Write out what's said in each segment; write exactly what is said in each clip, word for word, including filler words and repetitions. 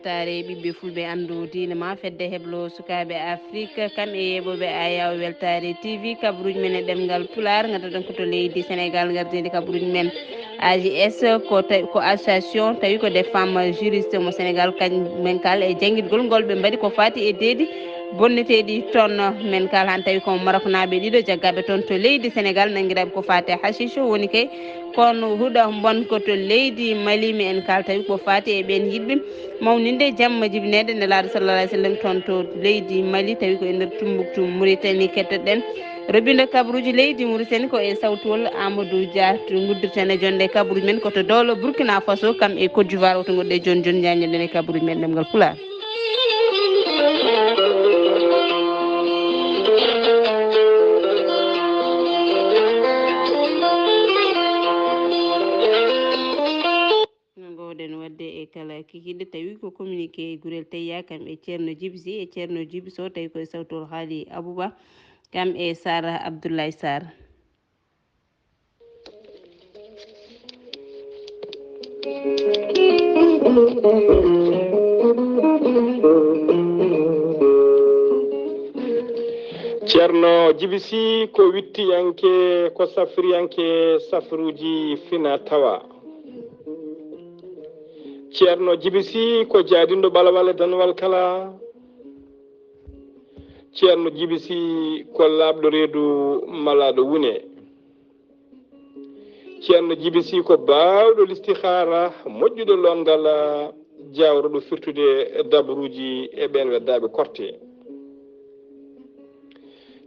Taare ɓiɓɓe fulɓe anndu diine ma fedde heblo sukaaɓe Afrik, kam e yeeɓooɓe Ayaw Weltaare T V, kabaruuji men e ɗemngal Pulaar, ngaddoɗen ko to leydi Senegaal, ngardiindi kabaruuji men A J S, ko tawi ko association tawi ko des femmes juristes mo Senegaal, kañ men kal e janngitgol ngol ɓe mbaɗi ko faati e deedi bonneteeɗi toon. Men kal han tawi ko Maroknaaɓe ɗiɗo jaggaaɓe toon to leydi Senegaal, nanngiraaɓe ko faati e hashish, woni kay kono huɗo mbon ko to leydi Mali. Men kal tawi ko faati e ɓeen yiɗɓe mawninde jamma jibineede Nelaaɗo sallallahu alaihi wasallam toon to leydi Mali, tawi ko e nder Tumbuktu Mauritanie. Kettoɗen robindo kabaruuji leydi Mauritanie ko e sawtuwol Amadou Dia to nguddirten e jonde kabaruuji men ko to Dowla Burkina Faso, kam e Côte d'Ivoire. Woto ngoɗɗe jooni jooni, njaññoɗen e kabaruuji men ɗemngal Pulaar. No ngoowɗen waɗde e kala kikiiɗe, tawi ko communiqué gurel Teyya, kam e Ceerno Jibi Si, e Ceerno Jibi Sow, tawi ko e sawtol Haali Abuba, kam e Sara Abdoulaye Sarr. Ceerno Jibi Si ko wittiyanke, ko safriyanke safruuji fina tawa. Ceerno Jibi Si ko jaadinɗo ɓalawal e danwal kala. Ceerno Jibi Si ko laaɓɗo reedu malaaɗo wune. Ceerno Jibi Si ko baawɗo listihaara, moƴƴuɗo loongal, jaawruɗo firtude dabaruuji e ɓeen weddaaɓe korte.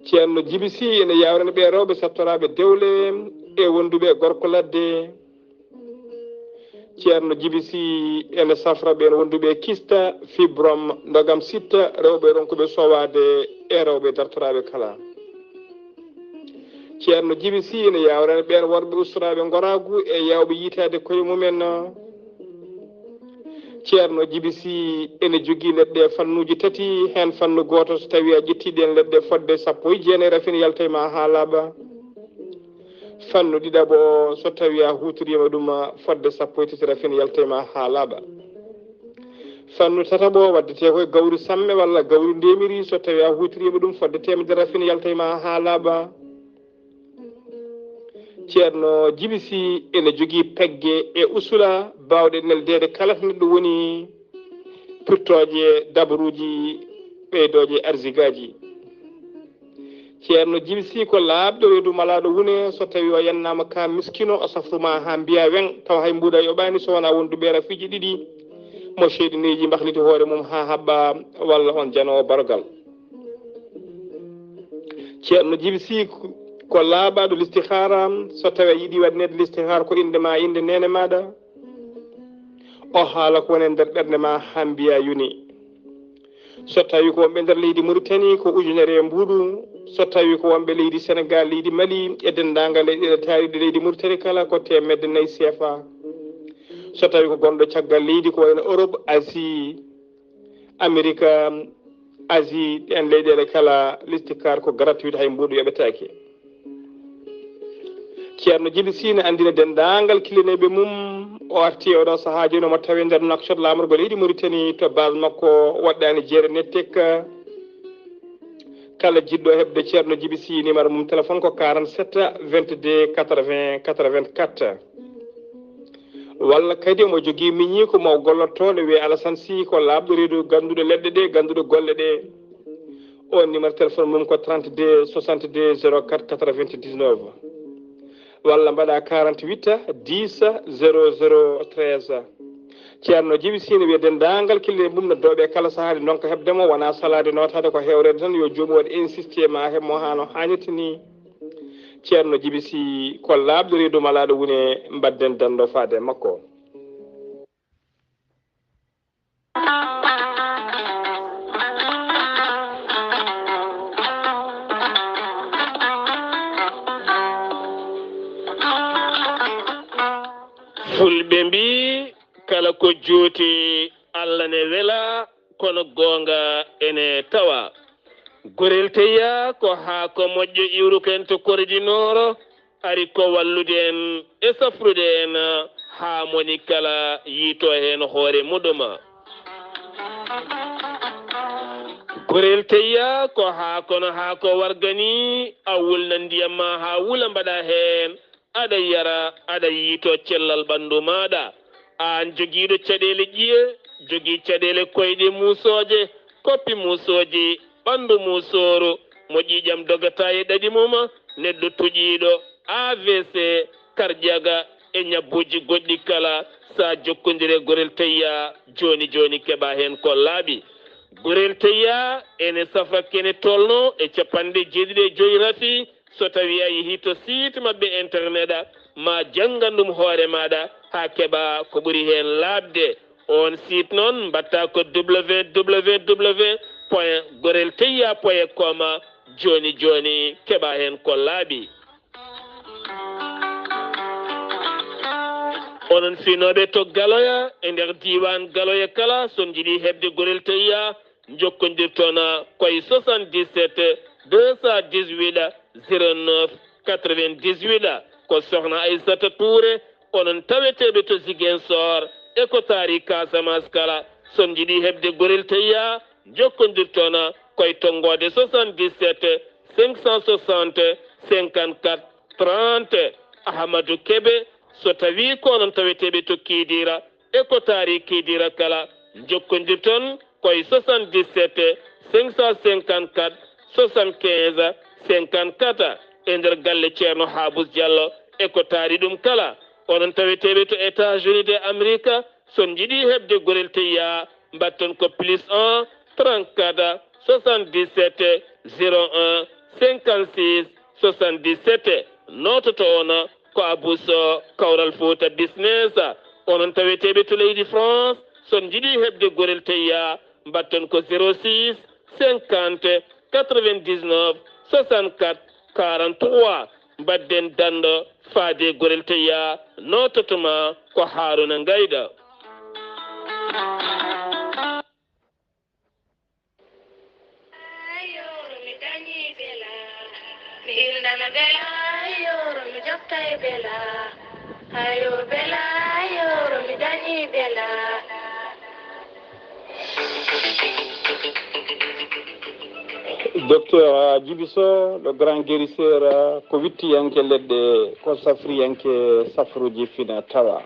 Ceerno Jibi Si ene yaawrani ɓe rewɓe settoraaɓe dewle e wonduɓe e gorko ladde. Ceerno Jibi Si ene safra ɓeen wonduɓe e kista, fibrom, ndogam sitta, rewɓe ronkuɓe sowaade e rewɓe dartoraaɓe kala. Ceerno Jibi Si ene yaawrani ɓeen worɓe ustoraaɓe ngoraagu e yaawɓe yiytaade koye mumen. Ceerno Jibi Si ene jogii leɗɗe fannuuji tati, heen fannu gooto, so tawii a ƴettii ɗeen leɗɗe fodde sappo e jeenayi, rafin yalta e ma haa laaɓa. Fannu ɗiɗaɓo o, so tawii a huutoriima ɗum fodde sappo e tati, rafin yalta e ma haa laaɓa. Fannu tataɓo o, waɗetee ko e gawri samme walla gawri ndemiri, so tawii a huutoriima ɗum fodde teemedere, rafin yalta e ma haa laaɓa. Ceerno Jibi Si ene jogii pegge e usula baawɗe neldeede kala to neɗɗo woni, pirtooje dabaruuji, ɓeydooje arzigaaji. Ceerno Jibi Si ko laaɓɗo reedu malaaɗo wune, so tawii o yennaama ka miskino, o safru ma haa mbiya weŋ, tawa hay mbuuɗa yoɓaani so wonaa wonduɓe rafiiji ɗiɗi, mo seyɗineeji mbahliti hoore mum haa haɓɓa, walla on janoowo barogal. Ceerno Jibi Si ko laaɓaaɗo listihaara, so tawii a yiɗi waɗneede listihaara ko innde ma, innde neene maaɗa, o haala ko woni e nder ɓernde ma haa mbiya yoni. So tawii ko wonɓe nder leydi Mauritanie ko ujunere e mbuuɗu, so tawii ko wonɓe leydi Senegaal, leydi Mali e denndaangal leyɗeele taariiɗe leydi Mauritanie kala ko teemedde nayi C F A. So tawii ko gonɗo caggal leydi ko wayno Europe, Asie, Amerika, Asie, ɗeen leyɗeele kala, listihaara ko gratuit, hay mbuuɗu yoɓetaake. Ceerno Jibi Si ene anndina denndaangal kilineeɓe mum, o arti e oɗo sahaa jooni, omo tawee nder Nouakchott, laamorgo leydi Mauritanie, to base makko woɗɗaani jeere Nettek. Kala jiɗɗo heɓde Ceerno Jibi Si, numéro mum téléphone ko quarante-sept vingt-deux quatre-vingts quatre-vingt-quatre. Walla kadi omo jogii miñiiko mo o gollottoo, ne wiyee Alassane Sy, ko laaɓɗo reedu, gannduɗo leɗɗe ɗe, gannduɗo golle ɗe. O numéro téléphone mum ko trente-deux soixante-deux zéro quatre quatre-vingt-dix-neuf. Walla mbaɗa quarante-huit dix zéro zéro treize. Ceerno Jibi Si ne wiya denndaangal kilineeɓe mum no dooɓe kala sahaa, ɗi ndonka heɓde mo, wonaa salaade nootaade, ko hewreede tan, yo joomum waɗ insisté ma heɓ mo haa no haanirta ni. Ceerno Jibi Si ko laaɓɗo reedu malaaɗo wune, mbaɗden danndo faade e makko. Fulɓe mbii, kala ko juuti, Alla ne wela, kono goonga ene tawa. Gorel Teyya ko haako moƴƴo iwruken to Kordi Nooro, ari ko wallude en e safrude en haa moni kala yiito heen hoore muɗum. Gorel teyya ko haa kono haa ko wargani, a wulna ndiyam ma haa wula, mbaɗa heen, aɗa yara, aɗa yiito cellal ɓanndu maaɗa. Aan jogiiɗo caɗeele ƴiye, jogii caɗeele koyɗe muusooje, koppi muusooji, ɓanndu muusooru, mo ƴiiƴam dogata e ɗaɗi mum, neɗɗo tuƴiiɗo A V C, karƴaga e ñabbuuji goɗɗi kala, sa jokkondire gorel teyya jooni jooni keɓa heen ko laaɓi. Gorel teyya ene safa kene tolno e capanɗe jeeɗiɗi e joyi rafi, so tawi a yehi to site maɓɓe internet ma janngan ɗum hoore maɗa ha keɓa ko ɓuri heen laaɓde. On site noon mbatta ko www point gorel teyya point com. Jooni jooni keɓa heen ko laaɓi. Onon fiinooɓe to Galoya, e nder diiwaan Galoya kala, so on njiɗi heɓde gorel teyya, njokkondirton koye soixante-dix-sept deux cent dix-huit zéro neuf quatre-vingt-dix-huit. Ko Sohna Aissata Touré, onon taweteeɓe to Ziguinchor, e ko taari Casamance kala, so on njiɗi heɓde gorel teyya, njokkondirton koye tonngoode soixante-dix-sept cinq cent soixante cinquante-quatre trente. Ahmadou Kébé, so tawi ko onon taweteeɓe to Kidira, e ko taari Kidira kala, njokkondirton koye soixante-dix-sept cinq cent cinquante-quatre soixante-quinze cinquante-quatre, e nder galle Ceerno Habous Diallo, e ko taari ɗum kala. Onon taweteeɓe to États-Unis de Amérique, so on njiɗi heɓde gorel teyya, mbatton ko plus un trente-quatre soixante-dix-sept zéro un cinquante-six soixante-dix-sept. Noototo on ko Abou Sow, Kawral Fouta Business. Onon taweteeɓe to leydi France, so on njiɗi heɓde gorel teyya, mbatton ko zéro six cinquante quatre-vingt-dix-neuf soixante-quatre quarante-trois. Mbadden danndo faade gorel teyya, noototo ma ko Haruna Ngayda. Docteur Djiby Sow, le grand guérisseur, ko wittiyanke leɗɗe, ko safriyanke safruuji fina tawa.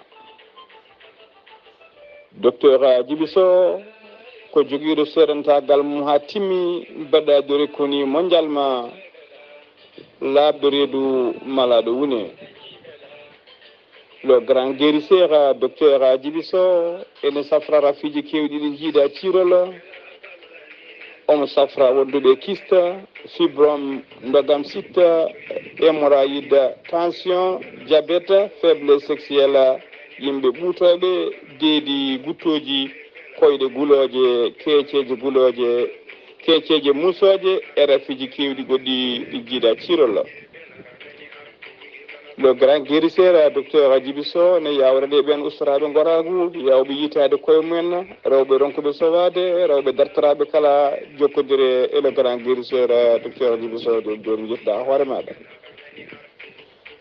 Docteur Djiby Sow ko jogiiɗo seedantaagal mum haa timmi, baɗɗo addude ko ni mondial ma laaɓɗo reedu malaaɗo wune. Le grand guérisseur, docteur Djiby Sow, ene safra rafiiji keewɗi ɗi njiida cirol. Omo safra wonduɓe kista, fibrome, ndogam sitta, hémorroïde, tension, diabète, faiblesse sexuelle, yimɓe ɓuutooɓe, deedi guttooji, koyɗe gulooje, keeceeje gulooje, keeceeje muusooje, e rafiiji keewɗi goɗɗi ɗi njiida cirol. Le grand guérisseur, docteur Djiby Sow, ne yawrani ɓen ustoraaɓe ngoraagu, yawɓe yitaade koye mumen, rewɓe ronkuɓe sowaade, rewɓe dartoraaɓe kala jokkondire e le grand guérisseur, docteur Djiby Sow, jooni jooni yettuɗaa hoore maaɗa.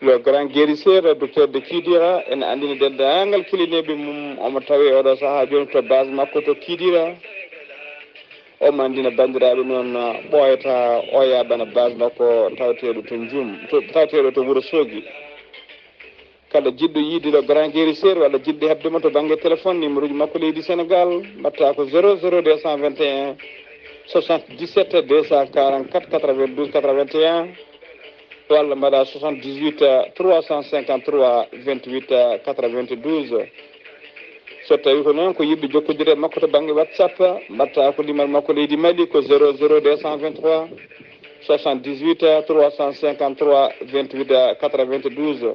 Le grand guérisseur, docteur de Kidira, ene anndina denndaangal kilineeɓe mum, omo tawee oɗo sahaa jooni to base makko to Kidira. Omo anndina banndiraaɓe noon, ɓooyata oya bana base makko tawateeɗo to Njum, to, tawateeɗo to Wuro Soogi. Kala jiɗɗo yiide le grand guérisseur walla jiɗɗo heɓde mo to bannge téléphone, numéro ji makko leydi Sénégal, mbaɗta ko zéro zéro deux cent vingt et un soixante-dix-sept deux cent quarante-quatre quatre-vingt-douze quatre-vingt-un, walla mbaɗa soixante-dix-huit trois cent cinquante-trois vingt-huit quatre-vingt-douze. So tawi ko noon ko yiɗɓe jokkondire e makko to bannge WhatsApp, mbaɗta ko numéro makko leydi Mali ko zéro zéro deux cent vingt-trois soixante-dix-huit trois cent cinquante-trois vingt-huit quatre-vingt-douze.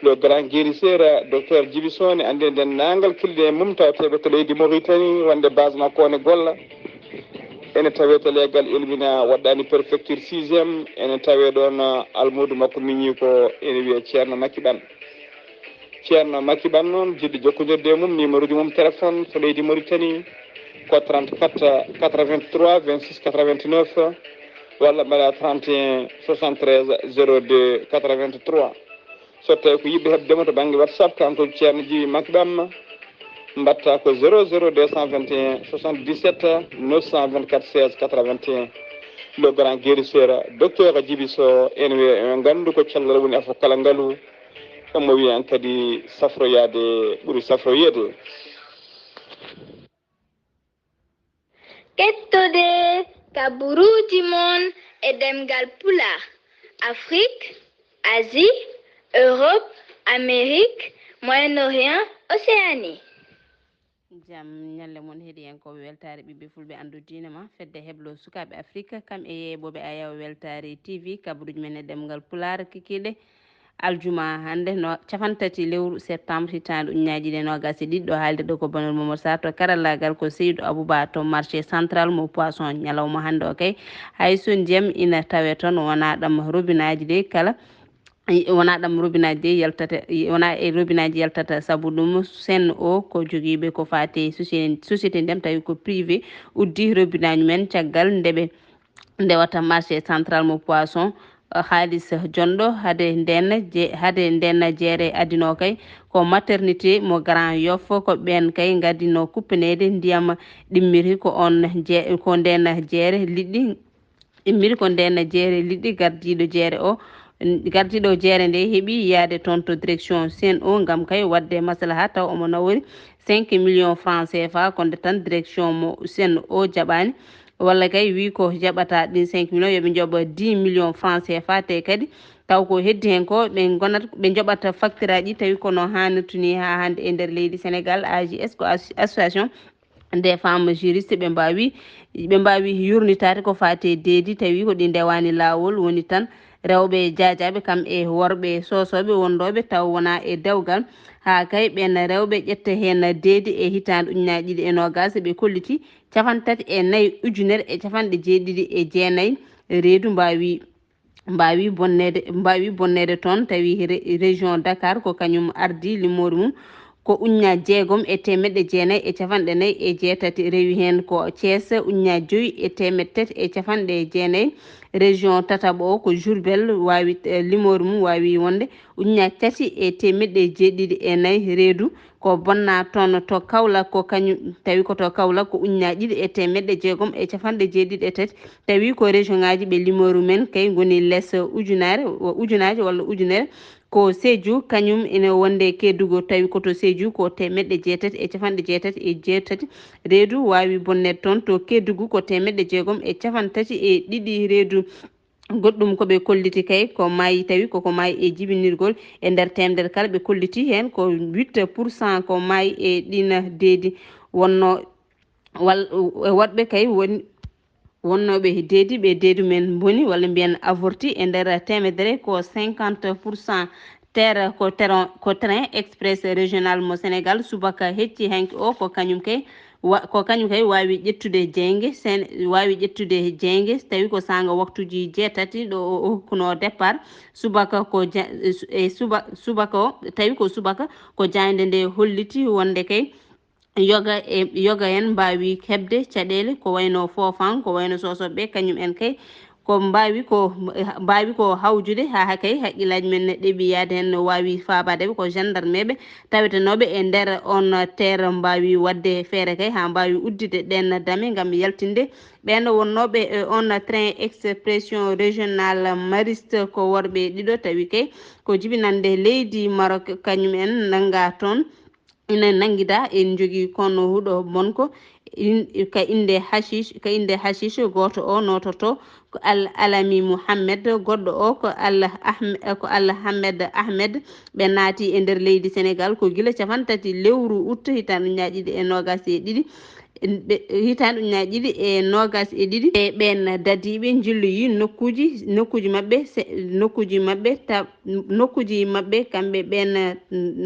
Le grand guérisseur, docteur Djiby Sow, ne anndi e denndaangal kilineeɓe mum tawateeɓe to leydi Mauritanie, wonde base makko ne golla. Ene tawee to leegal Elmina Waɗɗaani, préfecture sixième, ene tawee ɗoon almuudo makko miñi ko ene wiyee Ceerno Makki Ɓan. Ceerno Makki Ɓan noon, jiɗɗo jokkondirde e mum, numéro ji mum téléphone to leydi Mauritanie ko trente-quatre quatre-vingt-trois vingt-six quatre-vingt-neuf, walla mbaɗa trente et un soixante-treize zéro deux quatre-vingt-trois. So tawi ko yiɗɓe heɓde mo to bannge WhatsApp, kanko Ceerno Djiby Makki Ɓan, Mbatta ko zéro zéro deux cent vingt et un soixante-dix-sept neuf cent vingt-quatre seize quatre-vingt-un. Le grand guérisseur, docteur Djibi Sow, en wi en nganndu ko cellal woni e fof kala ngalu. Omo wiya en kadi safroyaade ɓuri safroyeede. Kettode kaburuuji mon e ɗemngal Pulaar, Afrik, Asie, Europe, Amérique, Moyen-Orient, Océanie. Jam ñalle mon heɗiyankooɓe weltaare ɓiɓɓe fulɓe anndu diine ma fedde heblo sukaaɓe Afrik kam e yeeɓooɓe ayaw weltaare T V kabaruuji men e ɗemngal Pulaar kikiiɗe. Aljuma hannde no capanɗe tati lewru septembre hitaande ujunnaaji ɗiɗi e noogaas e ɗiɗi ɗo haalde ɗo ko Banol Momar Sarr to karallaagal ko Seydou Abouba to marché central mo poisson ñalawma hannde o kay hay so ndiyam ina tawee toon wonaa ɗam robinaaji de kala wonaa ɗam robinaaji de yaltata wonaa e robinaaji yaltata sabu ɗum sen o ko jogiiɓe ko faati e société ndiyam tawi ko privé uddi robinaaji men caggal nde ɓe ndewata marché central mo poisson haalis jonɗo hade nden hade nden jeere adino kay ko maternité mo Grand Yoff ko ɓen kay ngadino kuppineede ndiyam ɗimmiri ko on ko nden jeere liɗɗi immiri ko nden jeere liɗɗi gardiiɗo jeere o gardiiɗo jeere nde heɓi yaade toon to direction sen o ngam kay wadde maslaha taw omo nawori cinq millions francs C F A konde tan direction mo sen o jaɓaani walla kay wi ko jaɓata ɗin cinq millions yoɓe joɓa dix millions francs C F A te kadi taw ko heddi hen ko ɓe gonat ɓe joɓata facture aji tawi kono hanirtuni ha hande e nder leydi Sénégal A J S ko association des femmes juristes ɓe mbawi ɓe mbawi yurnitade ko fati e deedi tawi ko ɗi ndewani lawol woni tan rewɓe jaajaɓe kam e worɓe sosoɓe wondoɓe taw wona e dewgal ha kay ɓen rewɓe ƴetta hen deedi e hitande ujunaji ɗiɗi e nogas ɓe kolliti capanɗe tati e nayi ujunere e capanɗe jeeɗiɗi e jeenayi reedu mbawi mbawi bonnede mbawi bonnede toon tawi région Dakar ko kañum ardi limori mum ko ujunaji jeegom e temeɗɗe jeenayi e capanɗe nayi e jeetati rewi hen ko Thiès ujunaji joyi e temeɗɗe tati e capanɗe jeenayi région tataɓo o ko Diourbel wawi limori mum wawi wonde ujunaji tati e temeɗɗe jeeɗiɗi e nayi reedu ko bonna toon to Kaolack ko kañum tawi ko to Kaolack ko ujunaji ɗiɗi e temeɗɗe jeegom e capanɗe jeeɗiɗi e tati tawi ko région ngaji ɓe limori men kay goni les ujunare ujunaji walla ujunere ko Sédhiou kañum ene wonde Kédougou tawi ko to Sédhiou ko temeɗɗe jeetati e capanɗe jeetati e jeetati reedu wawi bonnede toon to Kédougou ko temeɗɗe jeegom e capanɗe tati e ɗiɗi reedu goɗɗum ko ɓe kolliti kay ko maayi tawi koko maayi e jibinirgol e nder temedere kala ɓe kolliti heen ko huit pour cent ko maayi e ɗin deedi wonno wal e woɗɓe kay woni wonnooɓe deedi ɓe deedi men mboni walla mbiyen avorti e nder temedere ko cinquante pour cent terre ko terrain ko train express régional mo Sénégal subaka hecci hanki o ko kañum kay wa ko kañum kay wawi ƴettude jeynge sen wawi ƴettude jeynge tawi ko sanga waktuji jeetati ɗo o hokkuno départ subaka ko e suba subaka o tawi ko subaka ko jaynde nde holliti wonde kay yoga e yoga en mbawi heɓde caɗele ko wayno foofan ko wayno sosoɓe kañum en kay ko mbawi ko mbawi ko hawjude ha kay haqqillaji men ne ɗeeɓi yaade hen no wawi faabade ɓe ko gendarmeɓe tawetenoɓe e nder on terre mbawi wadde feere kay ha mbawi uddide ɗen dame gam yaltinde ɓen wonnoɓe e on train expression régional mariste ko worɓe ɗiɗo tawi kay ko jibinande leydi Maroc kañum en nanga toon ina nanngida en njogii kono huɗo bonko ka innde hachich ka innde hachich gooto o nototo ko al alami mouhammed goɗɗo o ko al ahmed ko al hammed ahmed ɓe naati e nder leydi sénégal ko gila capanɗe tati lewru août hitaande ujunnaaji ɗiɗi e noogaas e ɗiɗi ɓe hitaande ujunnaaji ɗiɗi e noogaas e ɗiɗi e ɓeen dadiiɓe njilloyi nokkuuji nokkuuji maɓɓe nokkuuji maɓɓe ta nokkuuji maɓɓe kamɓe ɓeen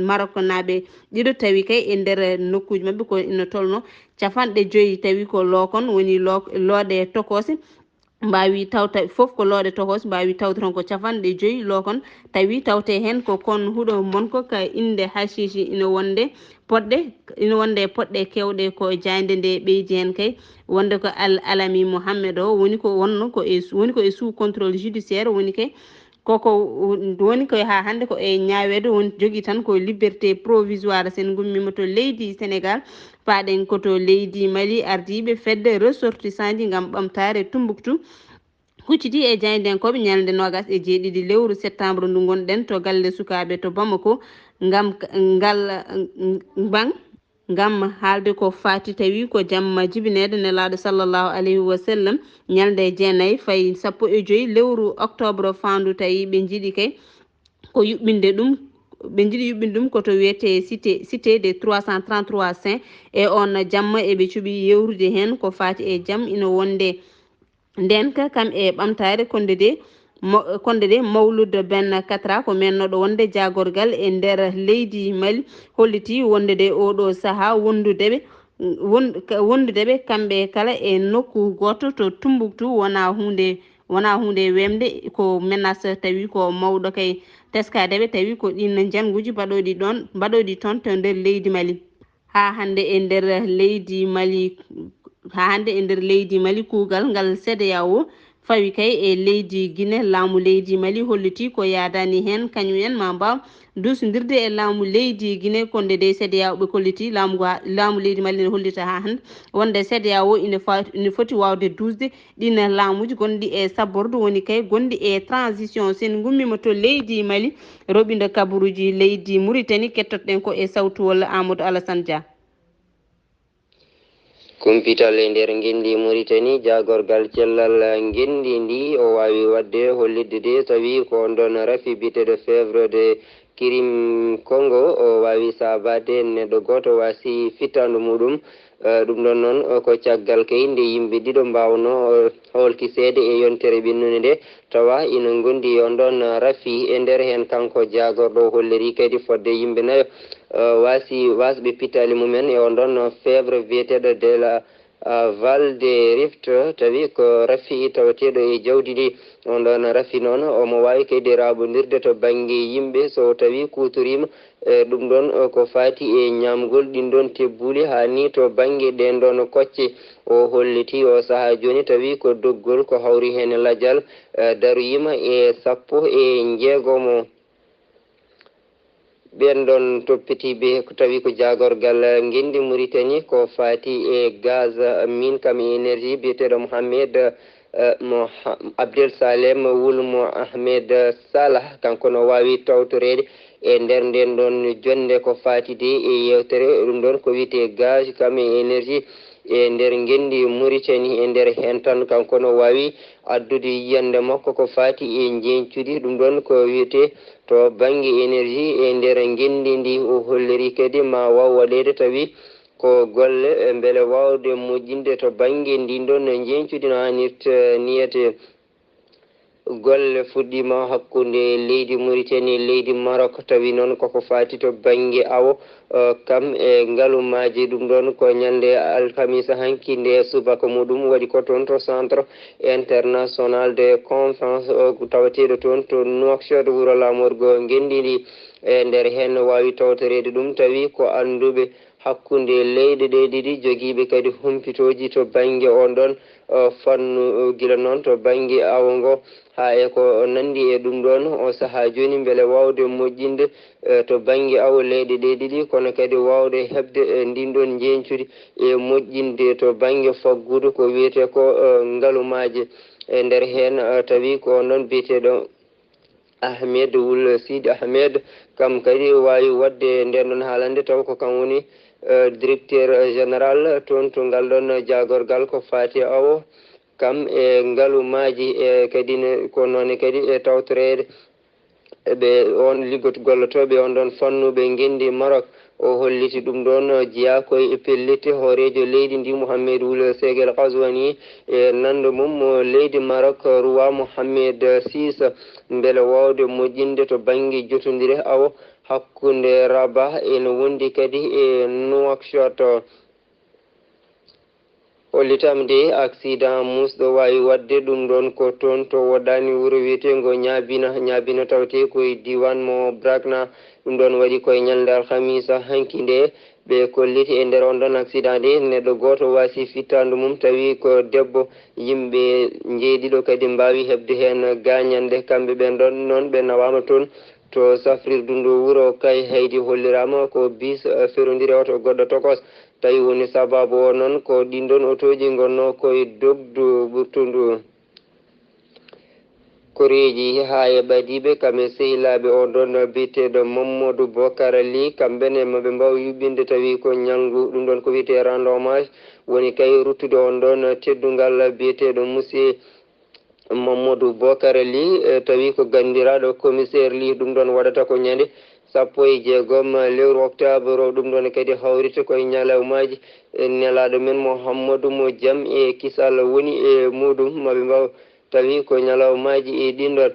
maroknaaɓe ɗiɗo tawi kay e nder nokkuuji maɓɓe ko ina tolno capanɗe joyi tawi ko lookon woni looɗe tokose mbawi tawta fof ko looɗe tokos mbawi tawde toon ko capanɗe joyi lookon tawi tawte heen ko kon huɗo mon ko ka innde hachichi ina wonde poɗɗe ina wonde poɗɗe kewɗe ko jaynde nde ɓeydi heen kay wonde ko al alami mouhammed o woni ko wonno ko e woni ko e sous contrôle judiciaire woni kay Koko woni ko haa hannde ko e ñaaweede, won jogii tan ko liberté provisoire. Sen ngummiima to leydi Sénégal, paaɗen ko to leydi Mali, ardiiɓe fedde ressortissantji ngam ɓamtaare Tumbuktu hucciti e jaayndenkooɓe ñalnde noogas e jeeɗiɗi lewru septembre ndu ngonɗen to galle sukaaɓe to Bamako ngam ngal ngam haalde ko faati tawi ko jamma jibineede Nelaaɗo sallallahu alayhi wa sallam, ñalnde jeenayi fayi sappo e joy lewru octobre faandu tawi ɓe njiɗi kay ko yuɓɓinde ɗum ɓe njiɗi yuɓɓinde ɗum ko to wiyetee cité cité des trois cent trente-trois saints. E on jamma eɓe cuɓi yewrude heen ko faati e jam ina wonde ndeen ka kam e ɓamtaare konde de konde de Mawlud Ben Katra ko mennooɗo wonde jaagorgal e nder leydi Mali holliti wonde de oɗo sahaa wondude ɓe wondude ɓe kamɓe kala e nokku gooto to Tumbuktu wonaa huunde wonaa huunde weemde ko menace tawi ko mawɗo kay teskaade ɓe tawi ko ɗiin njannguuji mbaɗooɗi ɗoon mbaɗooɗi toon to nder leydi Mali. Haa hannde e nder leydi Mali haa hannde e nder leydi Mali kuugal ngal CEDEAO fawi kay e leydi Gine laamu leydi Mali holliti ko yaadaani heen kañum en ma mbaaw duusondirde e laamu leydi Gine konde de CEDEAO ɓe kolliti laamu laamu leydi Mali ne hollita haa hannde wonde CEDEAO ina foti waawde duusde ɗin laamuuji gonɗi e sabbordu woni kay gonɗi e transition. Sen ngummiima to leydi Mali roɓindo kabaruuji leydi Muritani kettoɗen ko e sawtuwol Amadou Alassane Dia. Kumpital e nder ngenndi Muritani, jaagorgal cellal ngenndi ndi o waawi waɗde hollitde de tawi ko on ɗon rafi biyeteeɗo Fièvre de Kirim Kongo o waawi saabaade neɗɗo gooto waasi fittaandu muɗum. Ɗum ɗon noon ko caggal kay nde yimɓe ɗiɗo mbaawnoo hoolkiseede e yontere ɓennude nde tawa ina ngondi e on ɗon rafi. E nder heen kanko jaagorɗo o holliri kadi fodde yimɓe nayo waasi waasɓe pittaali mumen e on ɗon feebre biyeteeɗo de la Val de Rift tawi ko rafi tawateeɗo e jawdi ndi. On ɗon rafi noon omo waawi kadi raaɓondirde to bannge yimɓe so tawi kuutoriima e ɗum ɗon ko faati e ñaamgol ɗin ɗon tebbuuli haa ni to bannge ɗeen ɗon kocce. O holliti o sahaa jooni tawi ko doggol ko hawri heen lajal daroyiima e sappo e njeegomo. Ɓeen ɗon toppitiiɓe ko tawi ko jaagorgal ngenndi Muritani ko faati e gaz min kam e énergie biyeteeɗo Mohamed Abdel Salem wul Mohamed Salah kanko no waawi tawtoreede e nder ndeen ɗon jonnde ko faati de e yeewtere ɗum ɗon ko wiyetee gaz kam e énergie e nder ngenndi Muritani e nder heen tan kanko no waawi addude yiyannde makko ko faati e njeñcudi ɗum ɗon ko wiyetee to bannge énergie e nder ngenndi ndi o holliri kadi ma waaw waɗeede tawi ko golle mbele waawde moƴƴinde to bannge ndin ɗon njeñcudi no haanirta niyete. Golle fuɗɗiima hakkunde leydi Muritani e leydi Marok tawi noon koko faati to bannge awo kam e ngalumaaji ɗum ɗon ko ñande alkamisa hanki nde subaka muɗum waɗi ko toon to centre international de conférence tawateeɗo toon to Nouakchott wuro laamorgo ngenndi ndi. E nder heen no waawi tawtoreede ɗum tawi ko annduɓe hakkunde leyɗe ɗe ɗiɗi jogiiɓe kadi humpitooji to bannge on ɗon fannu gila noon to bannge awo ngo haa e ko nanndi e ɗum ɗoon o sahaa jooni mbele waawde moƴƴinde to bannge awo leyɗe ɗe ɗiɗi kono kadi waawde heɓde ndin ɗon njeñcudi e moƴƴinde to bannge faggudu ko wiyetee ko ngalumaaji e nder heen tawi ko on ɗon biyeteeɗo Ahmed wul Sidi Ahmed kam kadi waawi waɗde ndeen ɗon haalande taw ko kam woni directeur général toon to ngal ɗon jaagorgal ko faati awo kam e ngalumaaji e kadi ko noone kadi e tawtoreede ɓe on liggot gollotooɓe on ɗon fannuɓe ngenndi Marok. O holliti ɗum ɗoon jeyaa ko e pellitte hooreejo leydi ndi Mohamed wul Segel Kazwani e nanndo mum leydi Marok Ruwa Mohamed Sis mbele waawde moƴƴinde to bannge jotondire awo hakkunde Rabah ene wondi kadi e Nouakchott. Hollitaama de aksidan muusɗo waawi waɗde ɗum ɗoon ko toon to woɗɗaani wuro wiyeteengo Ñaabina. Ñaabina tawetee ko e diiwaan mo Brakna. Ɗum ɗoon waɗi ko e ñalnde alhamisa hanki nde. Ɓe kolliti e nder on ɗon accident de, neɗɗo gooto waasi fittaandu mum, tawi ko debbo. Yimɓe njeeɗiɗo kadi mbaawi heɓde heen gaañanɗe. Kamɓe ɓeen ɗon noon, ɓe nawaama toon to safrirdu ndu wuro Kay Haydi. Holliraama ko bis, eh, ferondiri e oto goɗɗo tokos. Tawi woni sabaabu o noon ko ɗiin ɗon otooji ngonnoo koye dogdu ɓurtundu. Koreeji haa e ɓadiiɓe kam e sehilaaɓe on ɗon biyeteeɗo Mamadou Bokar Ly, kamɓe ne maɓe mbaaw yuɓɓinde tawi ko ñalngu, ɗum ɗon ko wiyetee rendre hommage, woni kay ruttude on ɗon teddungal biyeteeɗo Monsieur Mamadou Bokar Ly, eh, tawi ko ganndiraaɗo commissaire Ly, ɗum ɗon waɗata ko ñande sappo e jeegom lewru octobre, ɗum ɗon kadi hawrita koye ñalawmaaji, eh, nelaaɗo men Mouhamadou mo jam e kisal woni e muɗum, maɓe mbaaw tawi ko ñalawmaaji e ɗin ɗon.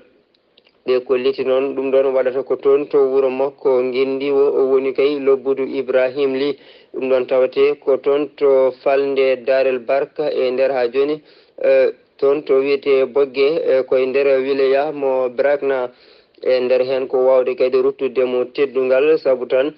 Ɓe kolliti noon ɗum ɗon waɗata ko toon to wuro makko Ngenndi o, o woni kay lobbudu Ibrahim Ly. Ɗum ɗon tawate ko toon to falnde Darel Barka e nder haa jooni, eh, toon to wiyetee Bogge, eh, koye nder wilaya mo Brakna e nder heen ko waawde kadi ruttude mo teddungal sabu tan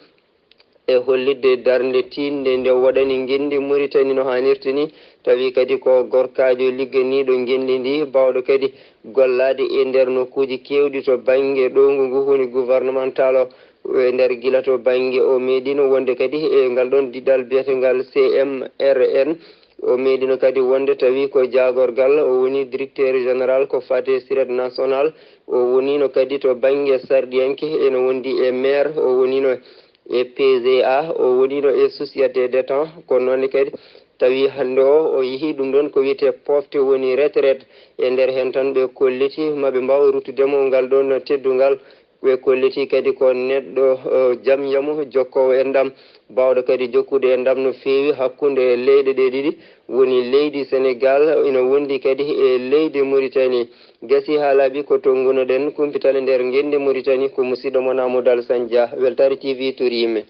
e hollitde darnde tiiɗnde nde o waɗani Ngenndi Muritani no haanirta ni, tawi kadi ko gorkaajo ligganiiɗo Ngenndi ndi, baawɗo kadi gollaade e nder nokkuuji keewɗi to bannge ɗowngu ngu woni gouvernemental o. E nder gila to bannge o meeɗino wonde kadi e ngal ɗon diɗal biyetengal C M R N, o meeɗino kadi wonde tawi ko jaagorgal, o woni directeur général ko fate siret national, o wonino kadi to bannge sarɗiyanke, ene wondi e maire, o wonino e P G A, o wonino e société d'état, kono noon kadi tawi hannde o, o yehi ɗum ɗon ko wiyetee pofte woni retraite. E nder heen tan ɓe kolliti maɓe mbaaw ruttude mo ngal ɗon teddungal. Ɓe kolliti kadi ko neɗɗo, eh, jam yamu jokkoowo enɗam, baawɗo kadi jokkude enɗam no feewi hakkunde leyɗe ɗe ɗiɗi, woni leydi Senegal ina wondi kadi e leydi Muritani. Gasi haa laaɓi ko tonngunoɗen kumpital e nder Ngenndi Muritani, ko musiɗɗo mon Amadou Alassane Dia, Weltaare T V toriima.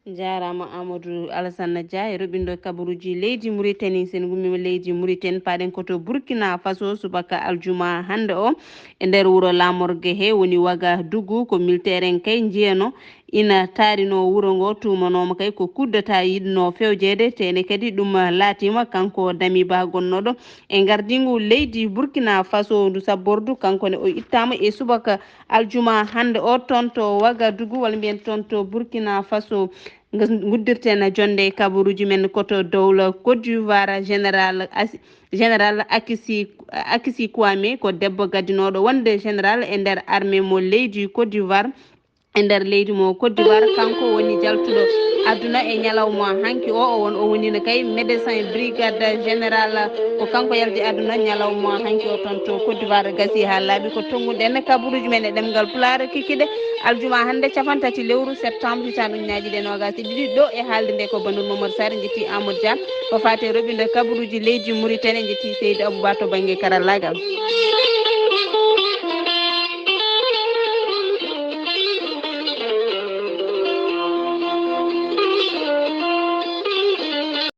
Njaaraama Amadou Alassane Dia e roɓindo kabaruuji leydi Muritani. Sen ngummiima leydi Muritani, paaɗen ko to Burkina Faso subaka aljuma hannde o. E nder wuro Lamorgue he woni Wagadugu, ko militeer en kay njiyano ina taarino wuro ngo, tuumanooma kay ko coup d'État yiɗno fewjeede, te ene kadi ɗum laatiima kanko Damiba gonnooɗo e ngardiingu leydi Burkina Faso ndu sabbordu, kanko ne o ittaama e subaka aljuma hannde o toon to Wagadugu, walla mbiyen toon to Burkina Faso. Ngas-, nguddirten jonnde e kabaruuji men ko to dowla Côte d'Ivoire, général Asi-, général Akisi, Akisi Kwame ko debbo gadinooɗo wonde général e nder armée mo leydi Côte d'Ivoire. E nder leydi mo Côte d'Ivoire, kanko woni jaltuɗo aduna e ñalawma hanki o. O won, o wonino kay médecin brigade général. Ko kanko yalti aduna ñalawma hanki o toon to Côte d'Ivoire. Gasi haa laaɓi ko tonnguɗen kabaruuji men e ɗemngal Pulaar kikiɗe aljuma hannde, capantati lewru septembre, hitaande ujunnaaji ɗiɗi e noogaas e ɗiɗi. Ɗo e haalde nde ko Banur Momar Sarr, en njetti Amadou Dia ko faati e roɓindo kabaruuji leydi Mauritanie, en njetti Seydou Abouba to bannge karallaagal.